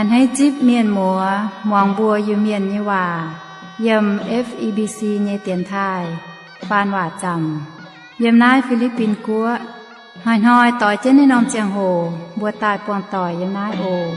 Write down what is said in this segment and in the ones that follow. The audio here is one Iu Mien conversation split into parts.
A'hneiv zipv mienh muoz muangx mbuo Iu-Mienh nyei waac yiem F E B C nyei dienx taaih faan waac zaamc yiem naaiv Fi^li^bin Guoqv. Hnoi-hnoi doix jienv naaiv norm ziangh hoc mbuo daaih buangh doic yiem naaiv oc.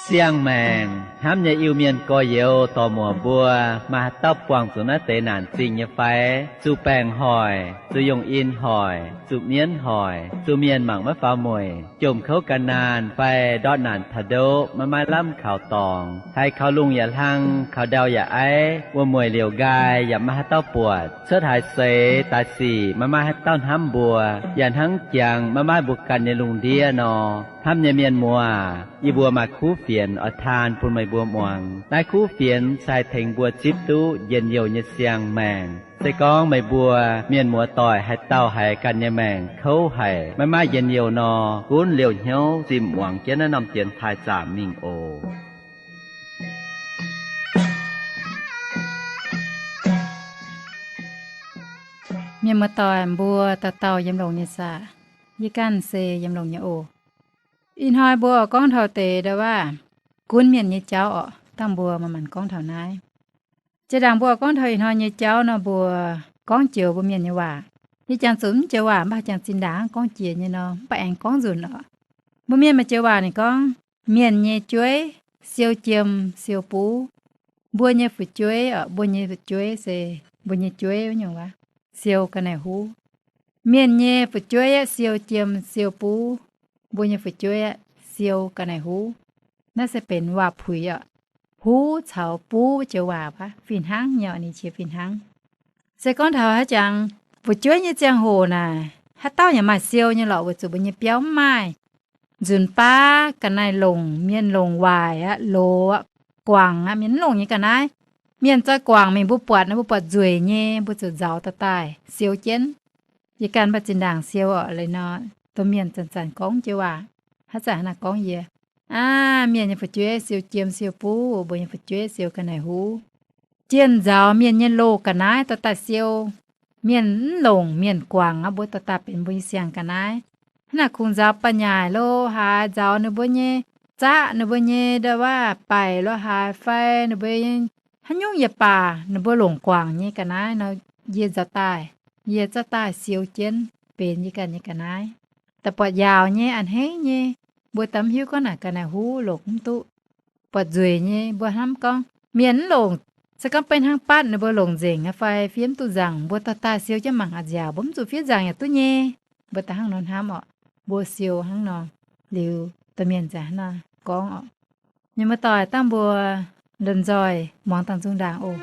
Siang-maengc hnamv nyei Iu-Mienh gorx-youz dorc-muoc mbuo, maaih haaix dauh buangh zuqc naaiv deix naanc zingh nyei fai? Zuqc baengc hoic, zuqc yongh in hoic, zuqc mienv hoic, zuqc mienh mangc maiv faaux mueic, jomc kouv ga'naanh fai ndortv naanc taux ndoqv maiv maaih lamh kaux dorngx, haiz kaux lungh yaac hlang, kaux ndau yaac aiv, wuom-mueic liouc nqaai yaac maiv maaih haaix dauh buatc, cuotv haaix seix daaih sic maiv maaih haaix dauh hnamv mbuo, yaac hnangv jangx maiv maaih mbuo ganh nyei lungh ndiev nor. Hnamv nyei mienh muoz, yie mbuo maaih kuv fienx oix taan bun meih mbuo muangx. Naaiv kuv fienx se haih tengx mbuo zipv duqv njien-youh nyei siang-maengc. Se gorngv meih mbuo mienh muoz-doic haaix dauh haiz ganh nyei maengc kouv haic, maiv maaih njien-youh nor, gunv liouh hnyouv zimh muangx jienv naaiv norm dienx taaih zaamc mingh oc. Mienh muoz-doic mbuo dauh dauh yiem longx nyei saah? Yie ganh se yiem longx nyei oc. Ih hnoi mbuo oix gorngv taux deix ndau waac, gunv mienh nyei jauv orqc. Dangh mbuo manc-manc gorngv taux naaiv. Jiex ndaangc mbuo oix gorngv taux ih hnoi nyei jauv nor, mbuo gorngv joux mbuo mienh nyei waac. Yie jangx zuqc mv joux waac, mv baac jangx zinh ndaangc gorngv jiex nyei nor, mv baac aengx gorngv nzunc orqc. Mbuo mienh maaih joux waac ninh gorngv, mienh nyei jueiv siou jiem siou buv, mbuo nyei fu'jueiv orqc, mbuo nyei fu'jueiv se mbuo nyei jueiv wuov nyungc waac, siou ga'naaiv huv. Mienh nyei fu'jueiv aeqv, siou jiem siou buv, mbuo nyei fu'jueiv aeqv, siou ga'naaiv huv. Naaiv se benx waac-puix orqc. Huv caux buv joux waac aqv, fih hnangv nyei orqc, ninh qiex fih hnangv. Se gorngv taux haaix jangx fu'jueiv nyei ziangh hoc naaic, haaix dauh yaac maaih siou nyei lorqc, weic zuqc mbuo nyei biauv mv maaih. Nzunc baav ga'naaiv longc, mienh longc waaic aqv, loz aqv, guangc aqv, mienh mv longc nyei ga'naaiv. Mienh zoi guangc mingh mbuo buatc, mbuo buatc nzueic nyei, mbuo ziouc nzauz daaih daaih siou jienv. Yie ganh mv baac zinh ndaangc siou orqc. Leiz nor, domh mienh zanc-zanc gorngv joux waac, haaix zanc hnangv naaiv gorngv yie, aav, mienh nyei fu'jueiv siou jiem siou buv, mbuo nyei fu'jueiv siou ga'naaiv huv. Jienh nzauz mienh nyei loz ga'naaiv dorh daaih siou. Mienh mv longc, mienh guangc aqv, mbuo dorh daaih benx mbuo nyei siang ga'naaiv. Hnangv naaic kungx nzauz ba'nyaaic lo haaix, nzauz ninh mbuo nyei zaqv, ninh mbuo nyei ndau waac baic lo haaix fai ninh mbuo haaix nyungc yaac baac, ninh mbuo longc guangc nyei ga'naaiv nor, yie nzauz daaih, yie zorqv daaih siou jienv benx yie ganh nyei ga'naaiv. Da'buatc yaauc nyei, a'hneiv nyei, mbuo daaih mv hiuv gorngv naaic ga'naaiv huv longc mv duqv. Buatc nzueic nyei, mbuo hnamv gorngv mienh mv longc, se gorngv beiv hnangv batv ninh mbuo longc nzengc aqv fai fiev mv duqv nzangc, mbuo dorh daaih siou jienv mangc a'nziaauc, mbuo mv zuqc fiev nzangc yaac duqv nyei. Mbuo daaih hnangv nor hnamv orqc. Mbuo siou hnangv nor liuz, domh mienh ziouc hnangv nor gorngv orqc. Mienh muoz-doic, dangh mbuo lomh nzoih muangx dangh zungh ndaangc oc.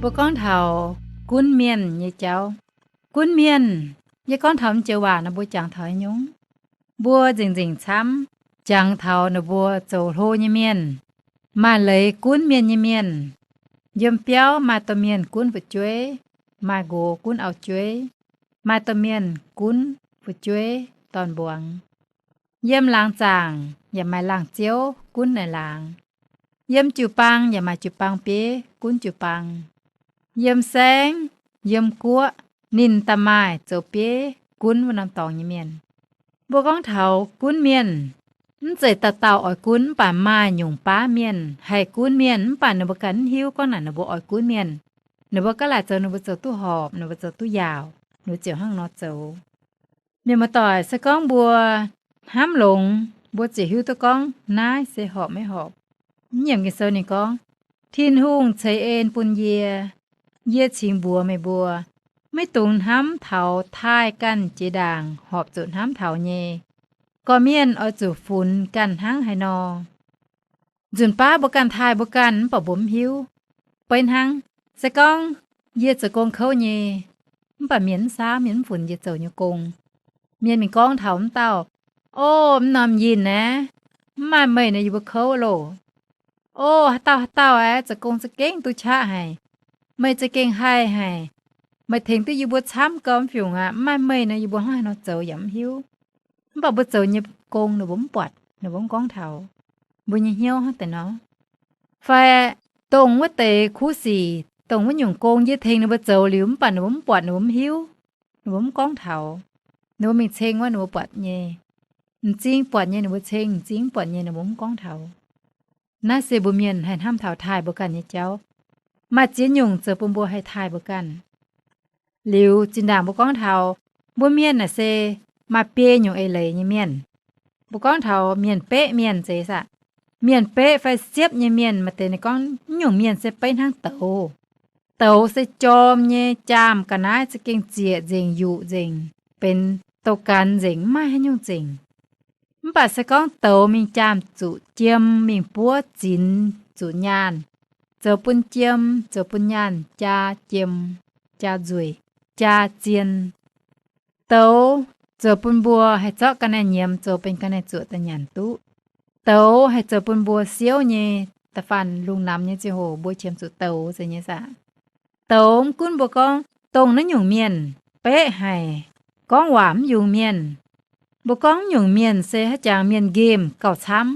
Mbuo gorngv taux gunv mienh nyei jauv. Gunv mienh, yie gorngv taux m'joux waac nor mbuo jangx taux haaix nyungc? Mbuo nzengc-nzengc camv jangx taux ninh mbuo zoux hlo nyei mienh, maaih leiz gunv mienh nyei mienh. Yiem biauv maaih domh mienh gunv fu'jueiv, maaih nqox gunv auv-jueiv, maaih domh mienh gunv fu'jueiv dorn-mbuangz. Yiem laangz zaangc yaac maaih laangz ziouv gunv naaic laangz. Yiem jiu-baang yaac maaih jiu-baang bieiv gunv jiu-baang. Yiem saengv, yiem guoqv, ninh daaih maaih zoux bieiv gunv wuov norm dorngx nyei mienh. Mbuo gorngv taux gunv mienh, mv zeiz dauh dauh oix gunv, mv baac maaih nyungc baav mienh haih gunv mienh, mv baac ninh mbuo ganh mv hiuv gorngv naaic ninh mbuo oix gunv mienh. Ninh mbuo gaav laaic zoux ninh mbuo zoux duqv horpc, ninh mbuo zoux duqv yaauc, ninh mbuo ziouc hnangv nor zoux. Mienh muoz-doic, se gorngv mbuo hnamv longx, mbuo ziouc hiuv duqv gorngv naaiv se horpc maiv horpc. Mv nyiemc Ging-Sou ninh gorngv, Tin-Hungh ceix en bun yie, yie cingx mbuox meih mbuo, maiv dungx hnamv taux taaih ganh jiex ndaangc horpc zuqc hnamv taux nyei. Gorqv-mienh oix zuqc funx ganh hnangv haaix nor. Nzunc baav mbuo ganh taaih mbuo ganh mv baac mbuo mv hiuv. Beiv hnangv, se gorngv yie zoux gong kouv nyei, mv baac mienh mv saauv, mienh mv funx yie zoux nyei gong. Mienh mingh gorngv taux mv dauh, O, mv norm yinh aeqv, mv maaih meih nor yie mbuo kouv loh. O, haaix dauh haaix dauh aeqv, zoux gong za'gengh duqv qaqv haic. Meih za'gengh haih haic. Meih tengx duqv yie mbuo camv gau mv fiungc aqv. Mv maaih meih nor yie mbuo hnangv haaix nor zoux yaac mv hiuv. Mv baac mbuo zoux nyei gong ninh mbuo mv buatc, ninh mbuo mv gorngv taux. Mbuo nyei hnyouv hnangv deix nor. Fai dongh wuov deix kuv sic, dongh wuov nyungc gong yie tengx ninh mbuo zoux liuz mv baac ninh mbuo mv buatc, ninh mbuo mv hiuv, ninh mbuo mv gorngv taux, ninh mbuo mingh ceng wuov ninh mbuo buatc nyei. M'zing buatc nyei ninh mbuo ceng, m'zing mv buatc nyei ninh mbuo mv gorngv taux. Naaiv se mbuo mienh haih hnamv taux taaih mbuo ganh nyei jauv. Maaih ziex nyungc zoux bun mbuo haih taaih mbuo ganh. Liuz zinh ndaangc mbuo gorngv taux mbuo mienh naaic se maaih biei nyungc eix leiz nyei mienh. Mbuo gorngv taux mienh beqv mienh zeiz saah? Mienh beqv fai siepv nyei mienh, maaih deix ninh gorngv nyungc mienh se beiv hnangv douz. Douz se jorm nyei, jaam ga'naaiv za'gengh zieqc nzengc, yuqc nzengc, benx douz-ganx nzengc, mv maaih haaix nyungc zengc. Mv baac se gorngv douz mingh jaam zuqc jiem, mingh buov zinx zuqc nyaanh, zoux bun jiem zoux bun nyaanh jaa jiem, jaa nzueic, jaa zien. Douz zoux bun mbuo haih zorqv ga'naaiv nyiemz zoux benx ga'naaiv zuoqc daaih nyanc duqv. Douz haih zoux bun mbuo siouv nyei, da'faanh lungh namx nyei ziangh hoc mbuo qiemx zuqc douz zeiz nyei saah? Douz mv gunv mbuo gorngv dongh naaiv nyungc mienh beqv haic, gorngv waac mv yungz mienh. Mbuo gorngv nyungc mienh se haaix jangx mienh nqemh gauh camv.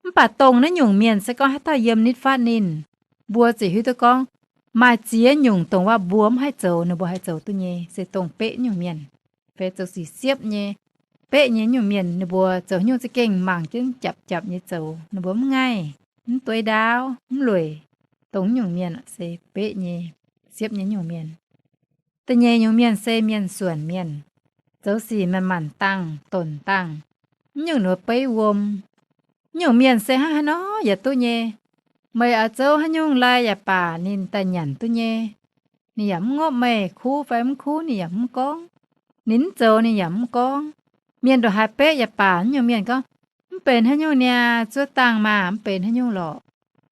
Mv baac dongh naaiv nyungc mienh se gorngv haaix dauh yiem nitv fatv ninh, mbuo ziouc hiuv duqv gorngv maaih ziex nyungc dongh waac mbuo mv haih zoux ninh mbuo haih zoux duqv nyei se dongh beqv nyungc mienh, fai zoux sic siepv nyei. Beqv nyei nyungc mienh ninh mbuo zoux nyungc za'gengh mangc jienv japc japc nyei zoux, ninh mbuo mv ngaih, mv dueiv ndaauv, mv lueic. Dongh nyungc mienh se beqv nyei, siepv nyei nyungc mienh. Da'nyeic nyungc mienh se mienh suonc mienh, zoux sic manc-manc dangh donc dangh, mv nyungc nor beiv wuom. Nyungc mienh se hnangv haaix nor yaac duqv nyei. Meih oix zouv haaix nyungc lai yaac baac ninh daaih nyanc duqv nyei. Ninh yaac mv ngopv meih kuv fai mv kuv ninh yaac mv gorngv. Ninh mv zoux ninh yaac mv gorngv. Mienh ndongc haaix beqv yaac baac, nyungc mienh gorngv, mv benx haaix nyungc niaa, zuov dangh maah, mv benx haaix nyungc lorqc.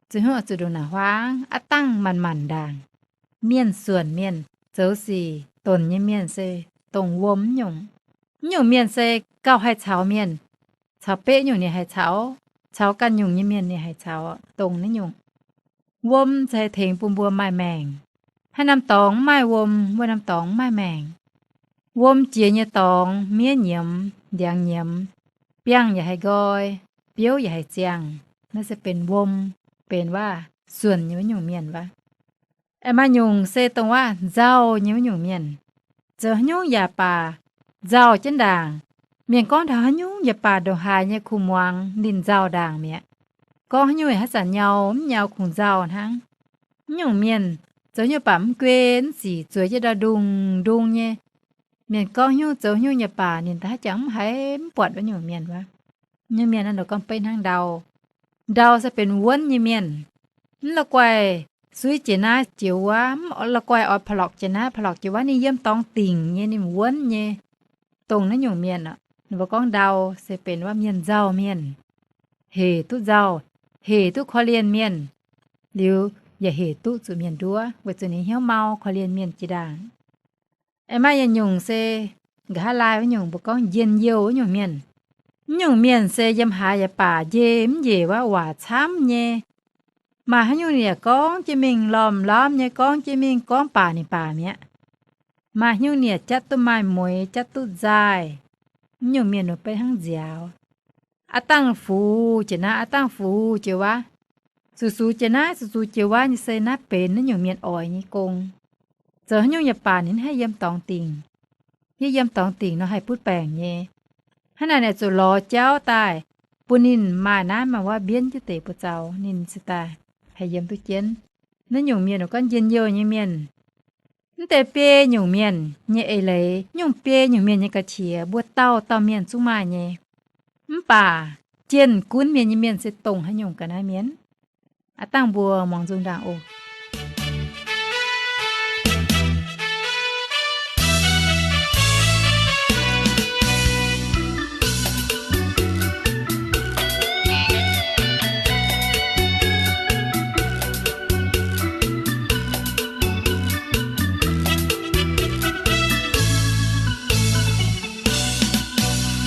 Zuqc hnyouv zuqc ndongc naaic huaang aqv, dangh manc-manc ndaangc. Mienh suonc mienh, zoux sic donc nyei mienh se dongh wuom nyungc. Nyungc mienh se gauh haih caux mienh, caux beqv nyungc ninh haih caux, caux ganh nyungc nyei mienh ninh haih caux, dongh naaiv nyungc. Wuom se tengx bun mbuo maaih maengc. Haaix norm dorngx mv maaih wuom, wuov norm dorngx mv maaih maengc. Wuom jiex nyei dorngx miev nyiemz, ndiangx nyiemz, biangh yaac haih nqoi, biouv yaac haih ziangh. Naaiv se benx wuom, benx waac suonc nyei wuov nyungc mienh wuov. Aengx maaih nyungc se dongh waac nzauh nyei wuov nyungc mienh. Zoux haaix nyungc yaac baac nzauh jienv ndaangc. Mienh gorngv taux haaix nyungc yaac baac ndongc haaix nyei kuh muangx ninh nzauh ndaangc mi'aqv. Gorngv haaix nyungc haaix zanc nyau mv nyau kungx nzauh hnangv. Wuov nyungc mienh zoux nyungc baac mv guei, mv sic zueiz jienv ndau ndung ndung nyei. Mienh gorngv haaix nyungc zoux haaix nyungc yaac baac ninh daaih haaix jangx mv haiz mv buatc wuov nyungc mienh wuov. Nyungc mienh naaiv nor gorngv beiv hnangv ndau. Ndau se benx wuonv nyei mienh. Mv la'guaih suiv jiex naaiv jiex wuov, mv la'guaih oix pa'lorqc jiex naaiv pa'lorqc jiex wuov, ninh yiem dorngx dingc nyei, ninh wuonv nyei. Dongh naaiv nyungc mienh, ninh mbuo gorngv ndau se benx wuov mienh nzauh mienh. Hec duqv nzauh, hec duqv korv-lienh mienh. Liuz yaac hec duqv zuqc mienh nduov weic zuqc ninh hnyouv mau korv-lienh mienh jiex ndaangc. Aengx maaih yietc nyungc se nqa'haav laai wuov nyungc, mbuo gorngv njien-youh wuov nyungc mienh. Wuov nyungc mienh se yiem haaix yaac baac njeih mv njiec wuov waac camv nyei. Maaih haaix nyungc ninh yaac gorngv jienv mingh lormh-lormh nyei, gorngv jienv mingh, gorngv baac ninh baac mi'aqv. Maaih haaix nyungc ninh yaac jatv duqv maaih mueix, jatv duqv nzaaih. Wuov nyungc mienh nor beiv hnangv nziaaux. Aav dangh fux jiex naaiv, aav dangh fux jiex wuov, zuqc sux jiex naaiv, zuqc sux jiex wuov nyei se naaiv benx naaiv nyungc mienh oix nyei gong. Zoux haaix nyungc yaac baac ninh mv haih yiem dorngx dingc. Yie yiem dorngx dingc nor haih butv baengc nyei. Hnangv naaic ninh zuqc lorz jauv daaih bun ninh maaih naaiv maaih wuov mbienv jienv deix buoz-zaux, ninh ziouc daaih haih yiem duqv jienv. Naaiv nyungc mienh gorngv njien-youh nyei mienh. Mv deix biei nyungc mienh nyei eix leiz, nyungc biei nyungc mienh nyei ga'qiex mbuo dauh dauh mienh zungv maaih nyei. Mv baac jienh gunv mienh nyei mienh se dongh haaix nyungc ga'naaiv mienh? Aav dangh mbuo muangx nzung ndaangc oc.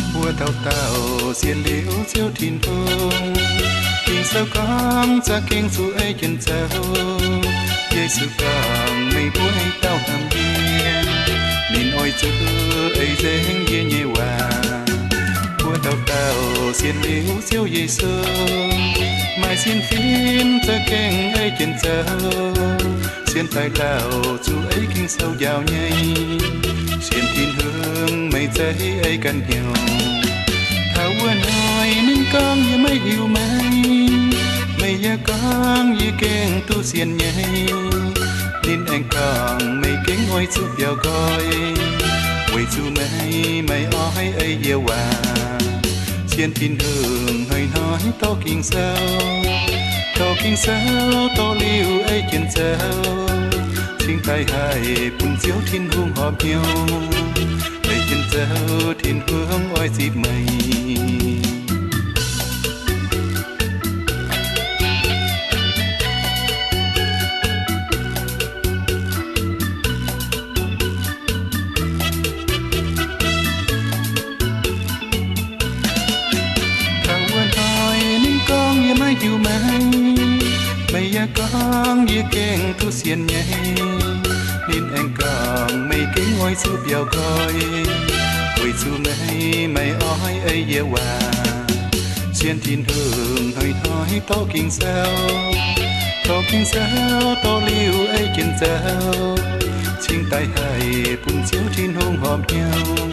Mbuo dauh dauh sienx liuz Ziouv Tin-Hungh. Ging-Sou gorngv za'gengh zuqc ei jienv zoux. Yesu gorngv, meih mbuo ei dauh hnamv yie, ninh oix zuqc ei nzengc yie nyei waac. Mbuo dauh dauh sienx liuz Ziouv Yesu, maaih sienx fim za'gengh ei jienv zoux. Sienx daaih dauh zuqc ei Ging-Sou njaaux nyei, sienx Tin-Hungh meih zeiz ei ganh hnyouv. Taux wuov hnoi ninh gorngv, yie maiv hiuv meih. Meih yaac gorngv, yie gengh duqv sienx nyei. Ninh aengx gorngv, meih gengh oix zuqc biaux nqoi, weic zuqc meih maiv oix ei yie waac. Sienx Tin-Hungh hnoi-hnoi dorh Ging-Sou, dorh Ging-Sou dorh liuz ei jienv zoux, cingx daaih haih bun Ziouv Tin-Hungh horpc hnyouv. Ei jienv zoux, Tin-Hungh oix zipv meih. Taux wuov hnoi ninh gorngv, yie maiv hiuv meih. Meih yaac gorngv, yie gengh duqv sienx nyei. Ninh aengx gorngv, meih gengh oix zuqc biaux nqoi, weic zuqc meih maiv oix ei yie waac. Sienx Tin-Hungh hnoi-hnoi dorh Ging-Sou, dorh Ging-Sou dorh liuz ei jienv zoux, cingx daaih haih bun Ziouv Tin-Hungh horpc hnyouv.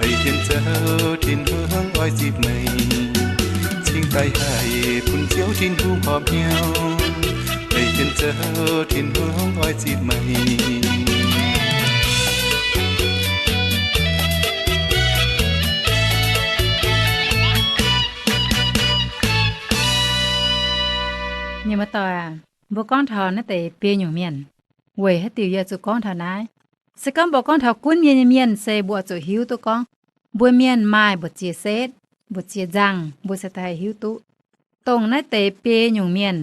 Ei jienv zoux, Tin-Hungh oix zipv meih, cingx daaih haih bun Ziouv Tin-Hungh horpc hnyouv. Ei jienv zoux, Tin-Hungh oix zipv meih. Mienh muoz-doic aac, mbuo gorngv taux naaiv deix biei nyungc mienh, weic haaix diuc yie zuqc gorngv taux naaiv? Se gorngv mbuo gorngv taux gunv mienh nyei mienh se mbuo zuqc hiuv duqv gorngv mbuo mienh maaih mbu'ziex setv, mbu'ziex nzangh, mbuo se daaih hiuv duqv. Dongh naaiv deix biei nyungc mienh,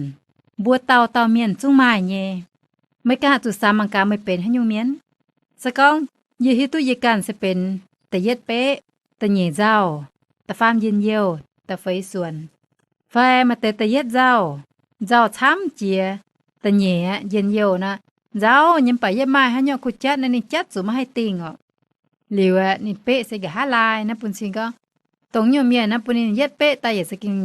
mbuo dauh dauh mienh zungv maaih nyei. Meih ganh zuqc samx mangc gaax meih benx haaix nyungc mienh. Se gorngv yie hiuv duqv yie ganh se benx da'yietv beqv, da'nyeic nzauh, da'faam njien-youh, da'feix suonc, fai maaih deix da'yietv nzauh, nzauh camv jiex, da'nyeic aqv njien-youh nor, nzauh nyei mv baac yie maaih haaix nyungc kuh jatv naaiv ninh jatv zuqc maiv haih dingh orqc. Liuz aeqv, ninh beqv se nqa'haav laai naaiv bun cing gorngv, dongh nyungc mienh naaiv bun ninh yietv beqv daaih yaac za'gengh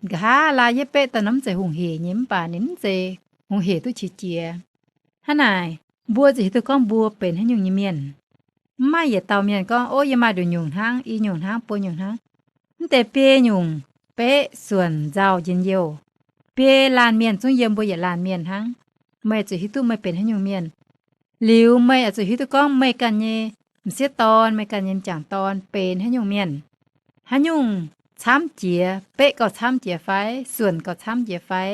nqa'haav laai yietv beqv daaih nor mv zeiz hungh hec nyei mv baac ninh mv zeiz hungh hec duqv qiex jiez. Hnangv naaic, mbuo ziouc hiuv duqv gorngv mbuo benx haaix nyungc nyei mienh. Mv maaih yietc dauh mienh gorngv, ov, yie maaih nduqc nyungc hnangv, i nyungc hnangv, buo nyungc hnangv. Mv deix biei nyungc, beqv, suonc, nzauh, njien-youh, biei laanh mienh zungv yiem mbuo yietc laanh mienh hnangv. Meih zuqc hiuv duqv meih benx haaix nyungc mienh. Liuz meih oix zuqc hiuv duqv gorngv meih ganh nyei m'sieqv dorn, meih ganh nyei m'jangc dorn benx haaix nyungc mienh. Haaix nyungc camv jiex, beqv gauh camv jiex fai, suonc gauh camv jiex fai,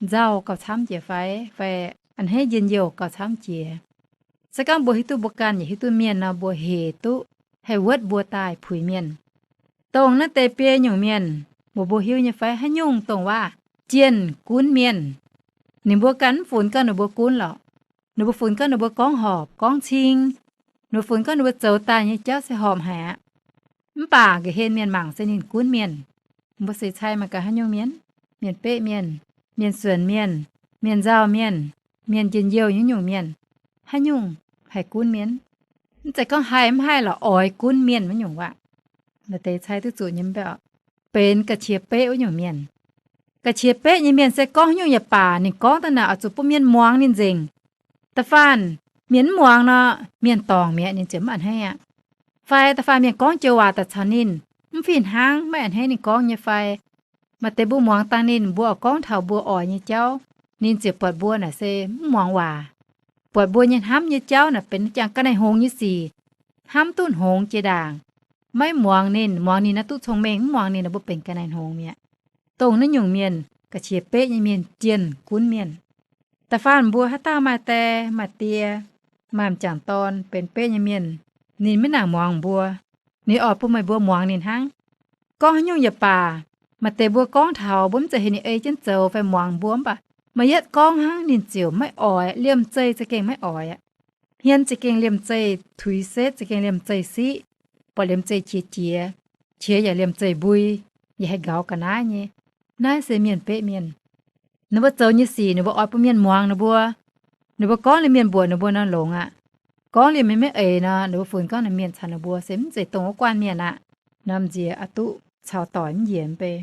nzauh gauh camv jiex fai, fai a'hneiv njien-youh gauh camv jiex. Se gorngv mbuo hiuv duqv mbuo ganh yaac hiuv duqv mienh nor, mbuo hec duqv haih wuotv mbuo daaih puix mienh. Dongh naaiv deix biei nyungc mienh, mbuo mbuo hiuv nyei fai haaix nyungc dongh waac jienh gunv mienh? Ninh mbuo ganh mv funx gau ninh mbuo gunv lorqc. Ninh mbuo funx gau ninh mbuo gorngv horpc gorngv cing. Ninh mbuo funx gau ninh mbuo zoux daaih nyei jauv se horpc haic aqv. Mv baac nqa'hien mienh mangc se ninh gunv mienh. Mbuo seix cai maaih gaax haaix nyungc mienh? Mienh beqv mienh, mienh suonc mienh, mienh nzauh mienh, mienh njien-youh nyei nyungc mienh, haaix nyungc haih gunv mienh? Mv zeiz gorngv haih mv haih lorqc, oix gunv mienh wuov nyungc waac. Maaih deix cai duqv zuqc nyei mv baac benx ga'qiex beqv wuov nyungc mienh. Ga'qiex beqv nyei mienh se gorngv haaix nyungc yaac baac ninh gorngv daaih naaic oix zuqc bun mienh muangx ninh nzengc. Da'faanh mienh mv muangx nor, mienh dorngc mi'aqv, ninh ziouc maiv a'hneiv aqv. Fai da'faanh mienh gorngv joux waac daaih caux ninh mv fih hnangv, maiv a'hneiv ninh gorngv nyei fai, maaih deix mbuo muangx dangh ninh, mbuo oix gorngv taux mbuo oix nyei jauv, ninh ziouc buatc mbuo naaic se mv muangx waac. Buatc mbuo nyei hnamv nyei jauv naaic benx jangx ga'naaiv hngongx nyei sic, hnamv duqv hngongx jiex ndaangc, maiv muangx ninh. Muangx ninh naaiv duqv cong-mengh, mv muangx ninh naaic mbuo benx ga'naaiv hngongx mi'aqv. Dongh naaiv nyungc mienh, ga'qiex beqv nyei mienh jienh gunv mienh. Da'faanh mbuo haaix dauh maaih die, maaih die, maaih m'jangc dorn benx beqv nyei mienh, ninh maiv nangc muangx mbuo. Ninh oix bun meih mbuo muangx ninh hnangv. Gorngv haaix nyungc yaac baac, maaih deix mbuo gorngv taux mbuo mv zeiz heuc ninh ei jienv zoux fai muangx mbuo, mv baac maaih yietv gorngv hnangv ninh ziouc maiv oix, liemh zeih za'gengh maiv oix aqv. Hmien za'gengh liemh zeih tuix setv, za'gengh liemh zeih siqv, buatc liemh zeih qiex jiez, qiex yaac liemh zeih mbui, yaac haih nqauz ga'naaiv nyei. Naaiv se mienh beqv mienh. Ninh mbuo zoux nyei sic ninh mbuo oix bun mienh muangx ninh mbuo. Ninh mbuo gorngv liuz mienh mbuoqc ninh mbuo nor longx aqv. Gorngv liuz mienh maiv eix nor, ninh mbuo funx gorngv naaiv mienh caux ninh mbuo se mv zeiz dongh wuov guanh mienh aqv. Norm nziex oix duqv caux doic mv njiec mv bei.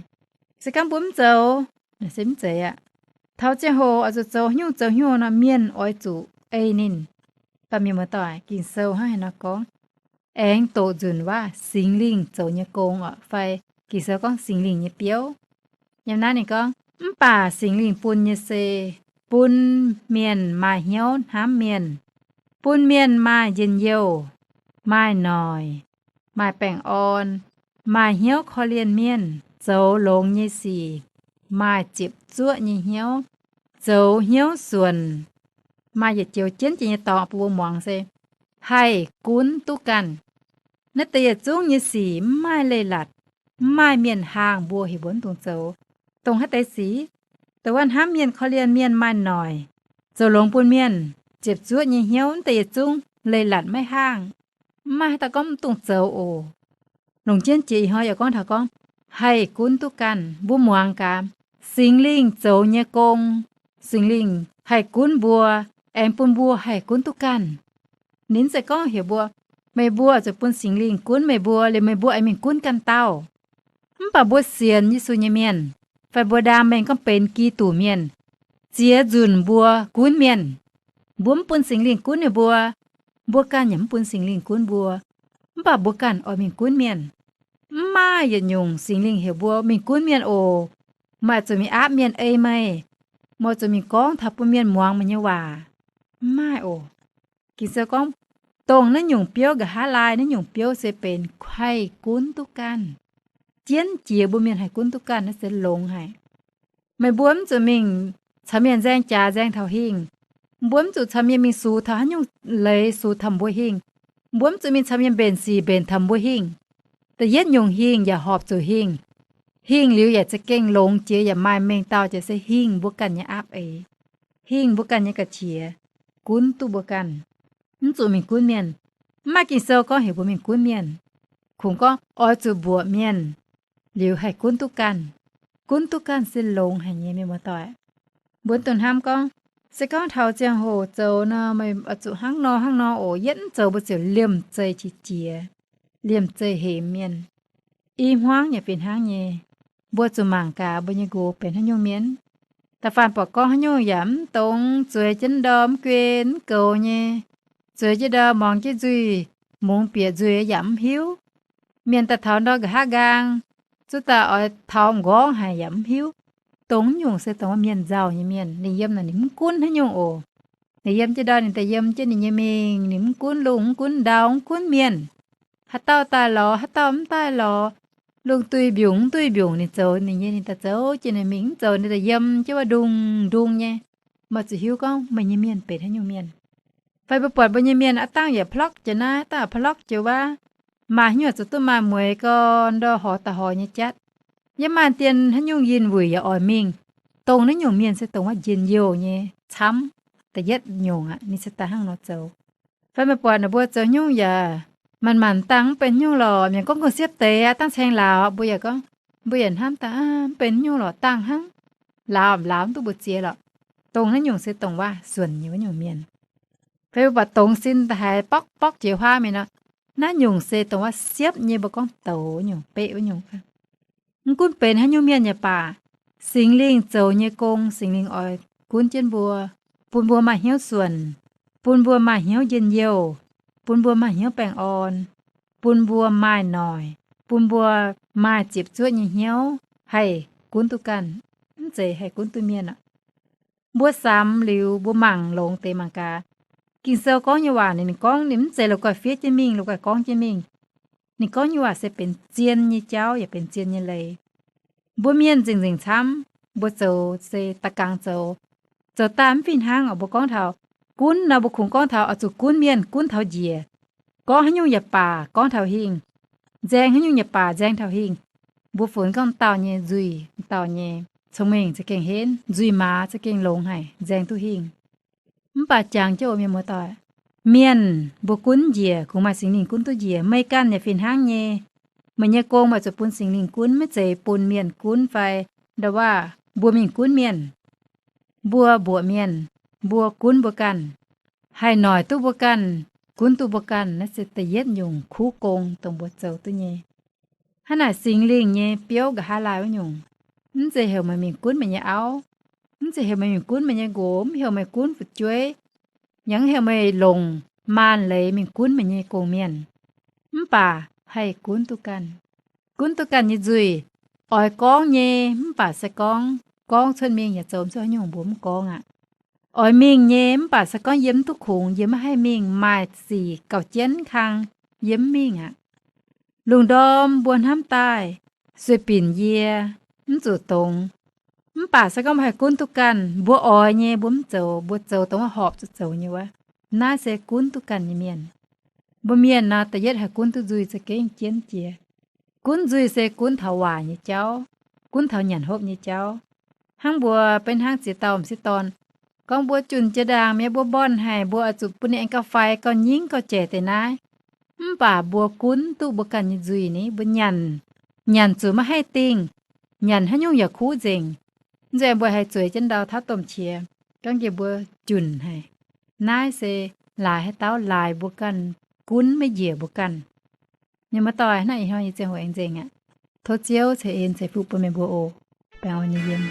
Se gorngv mbuo mv zoux, naaic se mv zeiz aqv. Taux ziangh hoc oix zuqc zoux haaix nyungc zoux haaix nyungc nor, mienh oix zuqc ei ninh. Baamh mienh muoz-doic, Ging-Sou hnangv haaix nor gorngv? Aengx doqc nzunc waac Singx Lingh zoux nyei gong orqc, fai Ging-Sou gorngv Singx Lingh nyei biouv. Yiem naaiv ninh gorngv, mv baac Singx Lingh bun nyei se bun mienh maaih hnyouv hnamv mienh, bun mienh maaih njien-youh, maaih noic, maaih baengh orn, maaih hnyouv korv-lienh mienh, zoux longx nyei sic, maaih ziepc zuoqv nyei hnyouv, zoux hnyouv suonc, maaih yietc joux jienv jiex nyei dorngx bun mbuo muangx se haih gunv duqv ganh. Naaiv deix yietc zungv nyei sic mv maaih leiz-latc, mv maaih mienh haangh mbuo heuc mbuo mv dungx zoux. Dongh haaix deix sic? Dongh wuov hnamv mienh, korv-lienh mienh, maaih noic, zoux longx bun mienh, ziepc zuoqv nyei hnyouv, naaiv deix yietc zungv leiz-latc maiv haangh. Mv maaih haaix dauh gorngv mv dungx zoux oc. Longc jienv jiex ih hnoi yaac gorngv taux gorngv, haih gunv duqv ganh. Mbuo muangx gaax, Singx Lingh zoux nyei gong, Singx Lingh haih gunv mbuo, aengx bun mbuo haih gunv duqv ganh. Ninh mv zeiz gorngv heuc mbuo, meih mbuo zuqc bun Singx Lingh gunv meih mbuo, liuz meih mbuo aengx mingh gunv ganh dauh. Mv baac mbuo sienx Yesu nyei mienh, fai mbuo ndaam mengh gorngv benx Giduc mienh, ziex nzunc mbuo gunv mienh. Mbuo mv bun Singx Lingh gunv meih mbuo, mbuo ganh yaac mv bun Singx Lingh gunv mbuo. Mv baac mbuo ganh oix mingh gunv mienh. Mv maaih yietc nyungc Singx Lingh heuc mbuo mingh gunv mienh oc. Meih zuqc mingh aapv mienh ei meih. Meih zuqc mingh gorngv taux bun mienh muangx meih nyei waac. Mv maaih oc. Ging-Sou gorngv, dongh naaiv nyungc biouv nqa'haav laai, naaiv nyungc biouv se benx haih gunv duqv ganh. Jienv jiex mbuo mienh haih gunv duqv ganh, naaiv se longx haic. Meih mbuo mv zuqc mingh caux mienh nzaeng jaax nzaeng taux hingh. Mbuo mv zuqc caux mienh mingh sux taux haaix nyungc leiz sux taux mbuo hingh. Mbuo mv zuqc mingh caux mienh mbenc sic mbenc taux mbuo hingh. Da'yietv nyungc hingh yaac horpc zuqc hingh. Hingh liuz yaac za'gengh longx jiex yaac maaih mengh dauh jiex se hingh mbuo ganh nyei aapv eix, hingh mbuo ganh nyei ga'qiex, gunv duqv mbuo ganh. Mv zuqc mingh gunv mienh. Mv maaih Ging-Sou gorngv heuc mbuo mingh gunv mienh. Kungx gorngv oix zuqc mbuoqc mienh, liuz haih gunv duqv ganh. Gunv duqv ganh se longx haic nyei, mienh muoz-doic. Mbuo dongh hnamv gorngv, se gorngv taux ziangh hoc zoux nor, meih oix zuqc hnangv nor hnangv nor oc. Yietv mv zoux mbuo ziouc liemh zeih qiex jiez, liemh zeih hemx mienh. I hmuangv yaac fih hnangv nyei. Mbuo zuqc mangc gaax mbuo nyei nqox benx haaix nyungc mienh. Da'faanh buatc gorngv haaix nyungc yaac mv dongz, zueiz jienv ndorm mv guen mv goux nyei, zueiz jienv ndorm muangx jienv nzuih, mungz bieqc nzuih yaac mv hiuv. Mienh daaih taux ndorm nqa'haav nqaang, zuqc daaih oix taux m'nqorngv haic yaac mv hiuv. Dongh nyungc se dongh mienh nzauh nyei mienh. Ninh yiem naaic ninh mv gunv haaix nyungc oc. Ninh yiem jienv ndorm ninh daaih yiem jienv ninh nyei mingh, ninh mv gunv lungh mv gunv ndau mv gunv mienh. Haaix dauh daaih lorz, haaix dauh mv daaih lorz, lungh duih mbiungc mv duih mbiungc, ninh zoux ninh nyei, ninh daaih zoux jienv ninh mingh, mv zoux ninh daaih yiem jienv wuov ndung ndung nyei. Meih zuqc hiuv gorngv meih nyei mienh benx haaix nyungc mienh. Fai mbuo buatc mbuo nyei mienh aav dangh yaac plorqv jiex naaiv, aav dangh plorqv jiex wuov, maaih haaix nyungc zuqc duqv maaih mueix gorn ndor horc daaih horc nyei jatv. Yiem maaih dien haaix nyungc yinh wuic yaac oix mingh. dongh naaiv nyungc mienh se dongh wuov njien-youh nyei camv da'yietv nyungc aqv. Ninh se daaih hnangv nor zoux. Fai meih buatc naaic mbuo zoux nyungc yaac manc-manc dangh mv benx nyungc lorqc, mienh gorngv kungx siepv deix aqv, dangh ceng lauz, mbuo yaac gorngv, mbuo yaac hnamv daaih, mv benx nyungc lorqc, dangh hnangv, lauz lauz mv duqv mbu'ziex lorqc. Dongh naaiv nyungc se dongh wuov suonc nyei wuov nyungc mienh. Fai mbuo buatc dongz sin daaih haiz borqv borqv jiex huaav mingh nor, naaiv nyungc se dongh wuov siepv nyei, mbuo gorngv douz wuov nyungc, beqv wuov nyungc. Mv gunv benx haaix nyungc mienh yaac baac, Singx Lingh zoux nyei gong, Singx Lingh oix gunv jienv mbuo, bun mbuo maaih hnyouv suonc, bun mbuo maaih hnyouv njien-youh, bun mbuo maaih hnyouv baengh orn, bun mbuo maaih noic, bun mbuo maaih ziepc zuoqv nyei hnyouv haih gunv duqv ganh, mv zeiz haih gunv duqv mienh aqv. Mbuo samx liuz mbuo mangc longx deix mangc gaax, Ging-Sou gorngv nyei waac ninh gorngv ninh mv zeiz la'guaih fiev jienv mingh, la'guaih gorngv jienv mingh. Ninh gorngv nyei waac se benx zien nyei jauv yaac benx zien nyei leiz. Mbuo mienh nzengc-nzengc camv, mbuo zoux se da'gangx zoux, zoux daaih mv fih hnangv oc. Mbuo gorngv taux gunv nor, mbuo kungx gorngv taux oix zuqc gunv mienh, gunv taux njiec. Gorngv haaix nyungc yaac baac gorngv taux hingh, nzaeng haaix nyungc yaac baac nzaeng taux hingh. Mbuo funx gorngv dauh nyei nzuih, dauh nyei cong-mengh za'gengh henv, nzuih maaz za'gengh longx haic, nzaeng duqv hingh. Mv baac jangx jienv oc mienh muoz-doic, mienh mbuo gunv njiec kungx maaih Singx Lingh gunv duqv njiec. Meih ganh yaac fih hnangv nyei. Meih nyei gong meih zuqc bun Singx Lingh gunv, maiv zeiz bun mienh gunv fai nda'waav mbuo mingh gunv mienh. Mbuo mbuoqc mienh, mbuo gunv mbuo ganh, haih noic duqv mbuo ganh, gunv duqv mbuo ganh. Naaiv se da'yietv nyungc kuv gong dongh mbuo zoux duqv nyei. Hnangv naaic Singx Lingh nyei biouv nqa'haav laai wuov nyungc, mv zeiz heuc meih mingh gunv meih nyei auv, mv zeiz heuc meih mingh gunv meih nyei nqox, mv heuc meih gunv fu'jueiv, yaac mv heuc meih longc maanh leiz mingh gunv meih nyei gong-mienh. Mv baac haih gunv duqv ganh, gunv duqv ganh nyei nzuih. Oix gorngv nyei mv baac se gorngv, gorngv cuotv mingh yaac zoux mv zuqc haaix nyungc, mbuo mv gorngv aqv. Oix mingh nyei mv baac se gorngv yie mv duqv kungx, yie maiv haih mingh, maaih sic gauh jienv kang, yie mv mingh aqv. Lungh ndorm mbuo hnamv daaih, sueih binc yie, mv zuqc dongz. Mv baac se gorngv mbuo haih gunv duqv ganh, mbuo oix nyei mbuo mv zoux, mbuo zoux dongh wuov horpc zuqc zoux nyei wuov. Naaiv se gunv duqv ganh nyei mienh. Mbuo mienh nor, da'yietv haih gunv duqv nzuih za'gengh jienv jiex. Gunv nzuih se gunv taux waaic nyei jauv, gunv taux nyanc hopv nyei jauv. Hnangv mbuo benx hnangv ziex dauh m'sieqv dorn, gorngv mbuo junc jiex ndaangc mi'aqv, mbuo mbornh haic, mbuo oix zuqc bun ninh aengx gauh fai gauh nyiengv gauh jaic deix naaiv. Mv baac mbuo gunv duqv mbuo ganh nyei nzuih ni, mbuo nyanc, nyanc zuqc maiv haih dingh, nyanc haaix nyungc yaac kuv nzengc. Mv zeiz mbuo haih zueiz jienv ndau tauv domh qiex, gorngv njiec mbuo junc haic. Naaiv se laaix haaix dauh laaix mbuo ganh, gunv maiv njiec mbuo ganh. Mienh muoz-doic, hnangv ih hnoi nyei ziangh hoc aengx nzengc aqv. Tov Ziouv ceix en ceix fuqv bun meih mbuo oc. Baengh orn nyei yiem.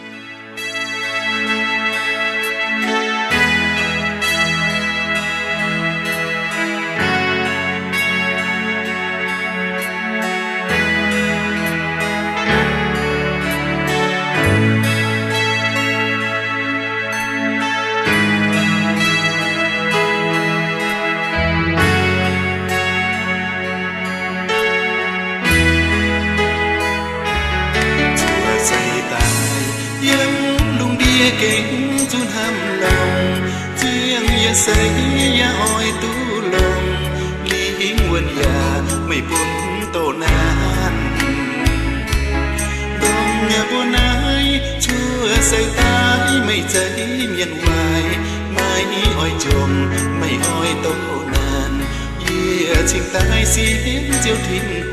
Cuotv seix daaih yiem lungh ndiev gengh zuqc hnamv longx, ziangh yietc seix yaac oix duqv longx, lingh wuonh yaac meih bun doqc naanc. Dongh mbuo naaiv cuotv seix daaih meih zeiz mienh waaic, maiv oix njomc, maiv oix doqc naanc. Yie cingx daaih sienx Ziouv Tin-Hungh,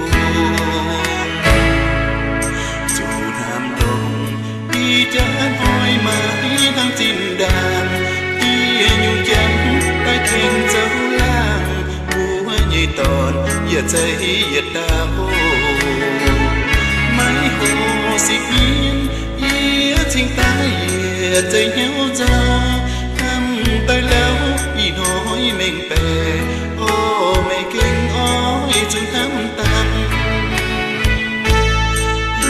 zuqc hnamv longx, ih jaax oix maaih hnangv zinh ndaangc, diex nyungc janx daaih tengx zoux laangh, mbuo nyei dorn yietc seix yietc dauh oc. Maiv horpc sipv nyeic, yie cingx daaih yietc seix hnyouv nzauh, hnamv daaih lauh ih hnoi mengh baeqc, orv, meih gengh oix zuqc hnamv dangh.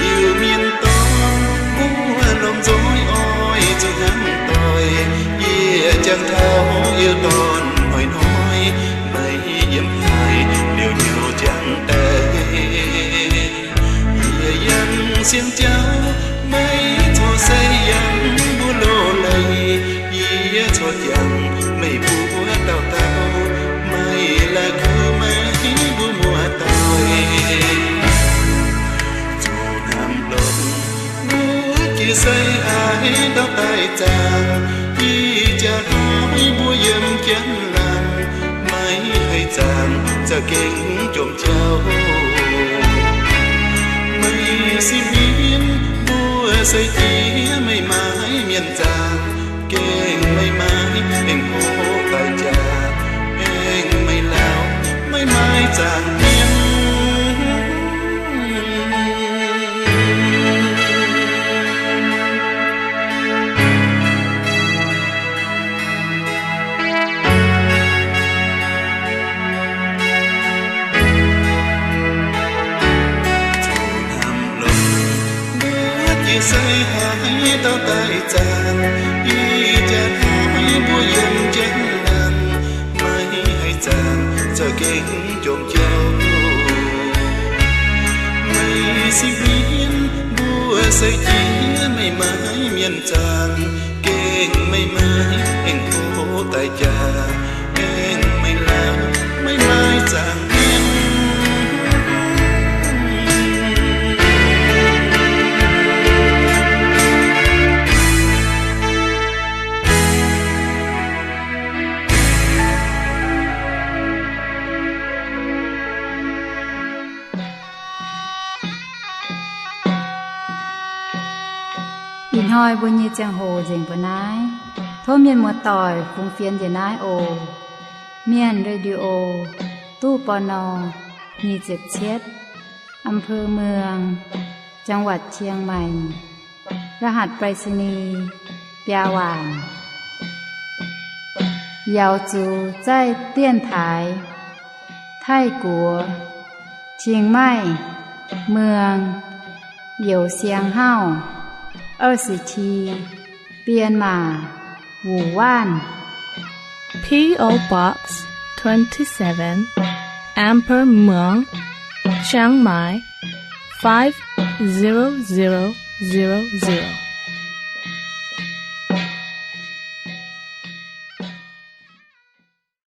Iu-Mienh dorn mbuo lomh nzoih oix zuqc hnamv doic, yie jangx taux iu-dorn hnoi-hnoi, maiv yiem haaix liuz nyouz jangx daaih. Yie yangh sienx Ziouv, maiv corc se yangh mbuo loz-leiz. Yie corc jangx meih mbuo dauh dauh, maiv la'kuqv meih mbuo muoz-doic. Zuqc hnamv longx, wuov jiex Sai haic dauh daaih zaangc, ih jaax hnoi mbuo yiem jienv laangz, maiv haih zaangc za'gengh jomc jauv. Meih sipv mienv mbuo sai jiex meih maaiz mienh zaangc, gengh meih maaiz aengx hlo daaih jaax, aengx meih laauh maiv maaih zaangc mienh. Hnamv longx mbuo jiex sai haic dauh daaih zaangc, ih jaax hnoi mbuo yiem jienv laangz, maiv haih zaangc za'gengh jomc jauv. Meih sipv mienv mbuo sai jiex meih maaiz mienh zaangc, gengh meih maaiz aengx hlo daaih jaax, aengx meih laauh maiv maaih zaangc mienh. Ih hnoi mbuo nyei ziangh hoc nzengc mbuo naaiv. Tov mienh muoz-doic fungx fienx njiec naaiv oc. Mienh Radio, ตู้ ปณ. nyic ziepc cietv, อำเภอเมือง จังหวัดเชียงใหม่ รหัสไปรษณีย์ biaa waanc. Yaux zuqc zaih dienx taaix Taiv-Guoqv, Chiang Mai, Muang, Youz Siang Hauv, 二十七, Bienh Maac, Wuonh Waanv. P O Box twenty-seven, อำเภอเมือง Chiang Mai, five zero zero zero zero.